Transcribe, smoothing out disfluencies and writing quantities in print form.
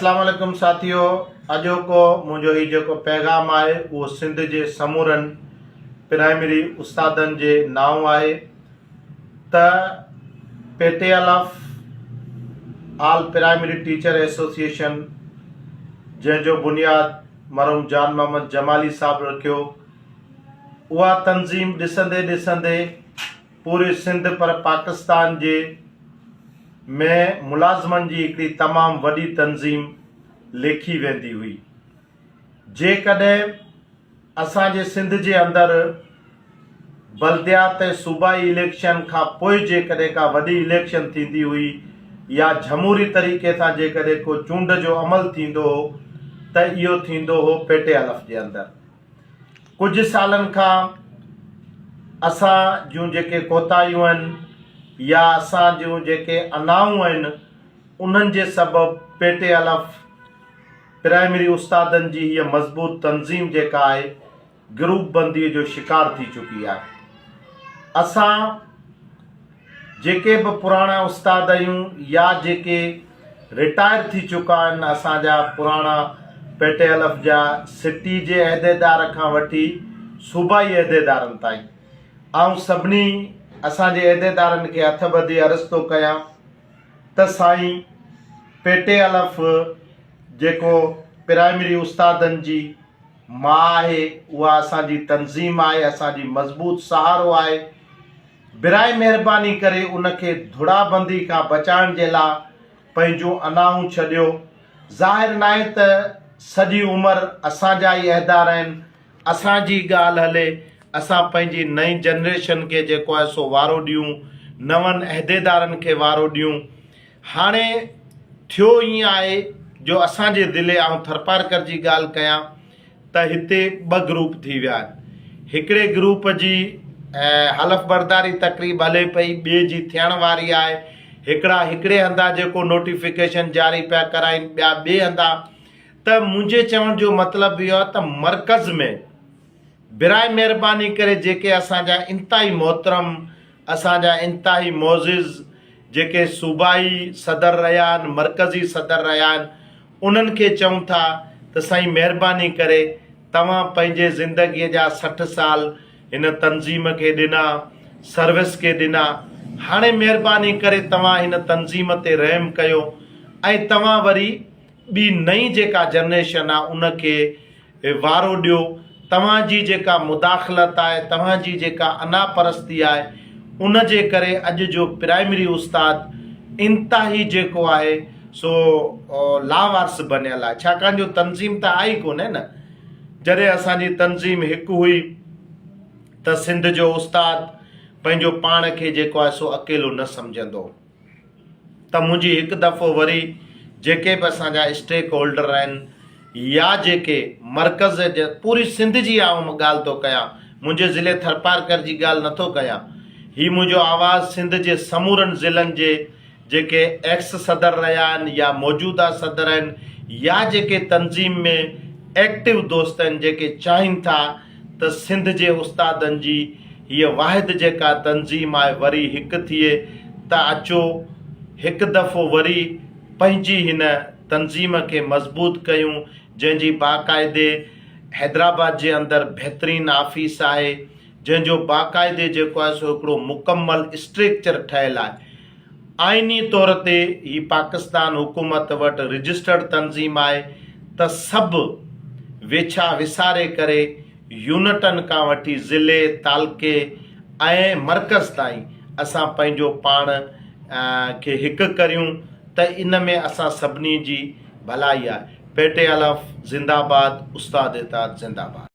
اسلام عليڪم ساٿيو اڄوڪو منهنجو هي جيڪو پيغام آهي اهو سنڌ جي سمورن پرائمري استادن جي نانء آهي ته P T L F all primary teacher association جنهن جو بنياد مرحوم جان محمد جمالي صاحب رکيو اها تنظيم ڏسندي ڏسندي پوري سنڌ پر پاڪستان جي ۾ ملازمن جي هڪڙي تمام وڏي تنظيم ليکي ويندي هئي. جيڪڏهن اسان جي سنڌ جي اندر بلديات ۽ صوبائي اليڪشن کان پوء جيڪڏهن ڪا وڏي اليڪشن ٿيندي هئي يا جھموري طريقي سان جيڪڏهن ڪو چونڊ جو عمل ٿيندو هو ته اهو ٿيندو هو پي ٽي الف جي اندر. ڪجهه سالن کان اسان جون جيڪي ڪوتاهيون آهن يا اسان جون جيڪي انائون آهن انهن جي سبب پي ٽي الف پرائمري استادن جي هيء مضبوط تنظيم جيڪا آهي گروپ بندي جو شڪار ٿي چڪي آهي. اسان جيڪي به پراڻا استاد آهيون يا جيڪي رٽائر ٿي چڪا آهن اسان جا پراڻا پي ٽي الف جا سٽي جي عهديدار کان وٺي صوبائي عهديدارن تائين آئون سڀني اسان جي عهديدارن کي هٿ ٻڌي عرض ٿو ڪيان ته سائين پي ٽي الف جيڪو پرائمري استادن جي ماء آهي اها اسان جي تنظيم آهي اسان جي مضبوط سهارو آهي براء مهرباني ڪري ان کي ڌڙابندي کان بچائڻ جي لاء پنهنجون انائون ڇڏيو. ظاهر ناهي ته سڄي عمر اسان جا ئي عهدا رهن، اسان جي ڳالهه هلي، اسان پنهنجي نئين جنريشن کي جيڪو آهي سو وارو ڏيون، نون عهديدارن کي وارو ڏيون. هاڻي ٿيو ائين آهي جو اسان جي ضلعي آئون ٿرپارڪر جي ڳالهه ڪيان ته هتي ٻه گروپ ٿي ويا آهن. هڪڙي گروپ جي حلف برداري تقريب هلي پئي، ٻئي جي ٿيڻ واري آهي. هڪڙا هڪڙي هنڌان جيڪو نوٽيفڪيشن جاري پيا ڪرائين، ٻيا ٻئي هنڌان. ته منهنجي چوڻ جو مطلب اهو آهي ته مرڪز ۾ براء مهرباني ڪري جيڪي اسان جا انتهائي محترم، اسان جا انتهائي معزز جيڪي صوبائي صدر رهيا آهن، مرڪزي صدر رهيا آهن، انهن کي چئون ٿا ته سائين مهرباني ڪري توهان پنهنجي زندگيء جا 60 سال هن تنظيم کي ڏنا، سروس کي ڏنا، هاڻي مهرباني ڪري توهان هن تنظيم تي رحم ڪيو ۽ توهان وري ٻي نئين جيڪا جنريشن آ ان کي وارو ڏيو، توهان جي جيڪا مداخلت آهي، توهان جي جيڪا انا پرستي آهي، ان جي ڪري اڄ جو پرائمري استاد انتهائي جيڪو آهي سو لاوارث بنيل آهي، ڇاڪاڻ جو تنظيم ته آئي ڪونهي نه، جڏهن اسان جي تنظيم هڪ هئي ته سنڌ جو استاد پنهنجو پاڻ کي جيڪو آهي سو اڪيلو نه سمجهندو هو. ته منهنجي هڪ دفعو وري جيڪي به اسان جا اسٽيڪ هولڊر آهن يا جيڪي مرڪز جي پوري سنڌ جي آئون ڳالهه ٿو ڪيان منهنجي ضلعي ٿرپارڪر جي ڳالهه نٿو ڪيان هي منهنجو آواز سنڌ جي سمورن ضلعن جي جيڪي ايڪس صدر رهيا آهن يا موجوده صدر آهن يا جيڪي تنظيم ۾ ايڪٽو دوست آهن جيڪي چاهين ٿا ته سنڌ جي استادن جي هيء واحد جيڪا تنظيم آهي وري هڪ ٿئي ته اچو هڪ دفعو وري پنهنجي هن تنظيم کي مضبوط ڪيون جنهن جي باقاعدي حيدرآباد جي اندر بهترين آفيس آهي جنهن جو باقاعدي جيڪو آهي سو هڪڙو مڪمل اسٽريڪچر ٺهيل آهي آئيني طور تي هي پاڪستان حڪومت وٽ رجسٽرڊ تنظيم آهي ته سڀ ويڇا وساري ڪري يونٽن کان وٺي ضلعي، تعلقي ۽ مرڪز تائين اسان پنهنجو پاڻ کي هڪ ڪريون ته ان ۾ اسان سڀني جي ڀلائي آهي. پي ٽي الف زنده باد استاد اتحاد زنده باد.